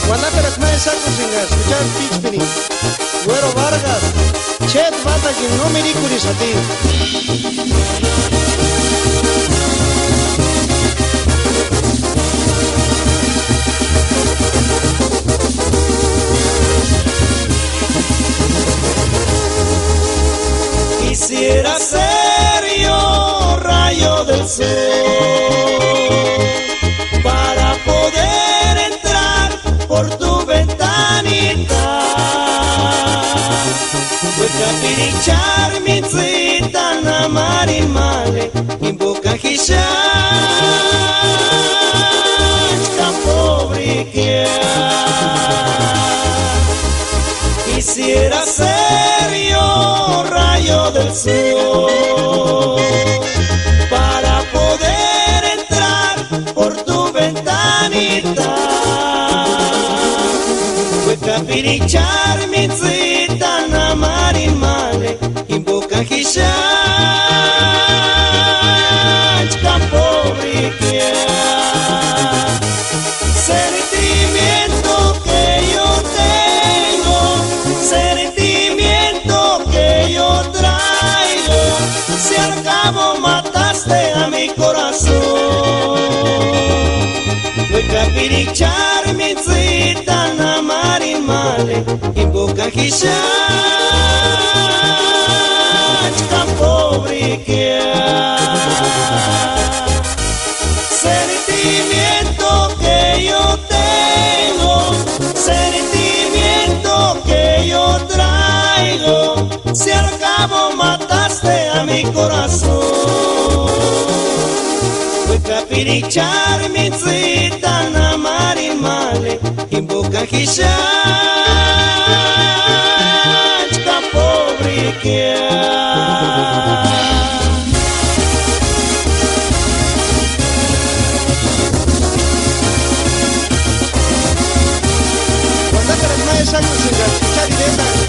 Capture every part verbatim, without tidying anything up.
Uandaperakua ma exakusïnkaska juchari píchpirini. Güero Vargas, chéti mátakini no mirikurisï jatini. Quisiera ser yo rayo del sol para poder entrar por tu ventanita. Wekapirichari mintsïtani amarini male, jimpoka ji xáni ka pobrikia. Quisiera ser yo rayo del sol para poder entrar por tu ventanita. Wekapirichari mintsïtani amarini male, jimpoka ji xáni ka pobrikia. Sentimiento que yo tengo, sentimiento que yo traigo, si al cabo mataste a mi corazón. Wekapirichari mintsïtani amarini male, jimpoka ji xáni ka pobrikia. Sentimiento que yo tengo, sentimiento que yo traigo, si al cabo mataste a mi corazón. Wekapirichari mintsïtani amarini male, jimpoka ji xáni ka pobrikia. Uandaperakua ma exakusïnkaska juchari iretani,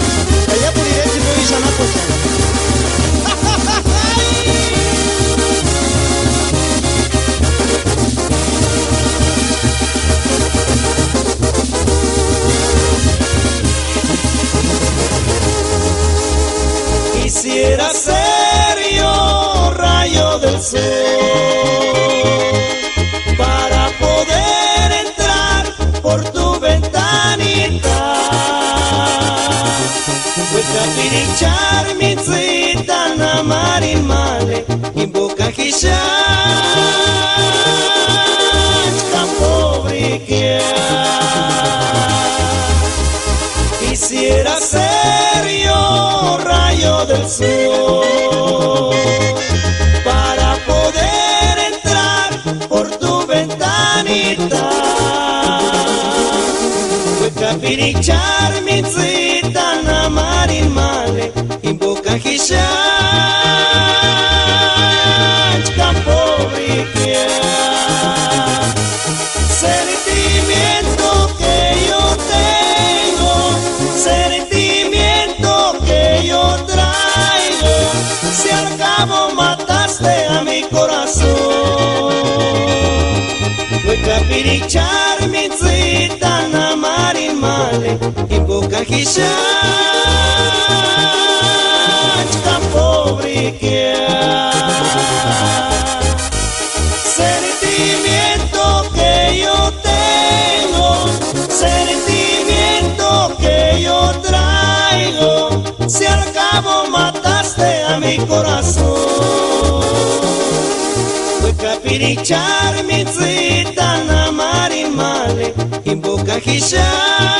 ka iápuru iretini no ísï anapuechani. Quisiera ser yo rayo del sol para poder entrar por tu ventanita. Wekapirichari mintsïtani amarini male, jimpoka ji xáni ka pobrikia. Quisiera ser yo rayo del sol para poder entrar por tu ventanita. Wekapirichari mintsïtani amarini male, jimpoka ji xáni ka pobrikia. Sentimiento que yo tengo, sentimiento que yo traigo, si al cabo mataste a mi corazón. Wekapirichari mintsïtani amarini male, jimpoka ji xáni ka pobrikia. Sentimiento que yo tengo, sentimiento que yo traigo, si al cabo mataste a mi corazón. Wekapirichari mintsïtani amarini male, jimpoka ji xáni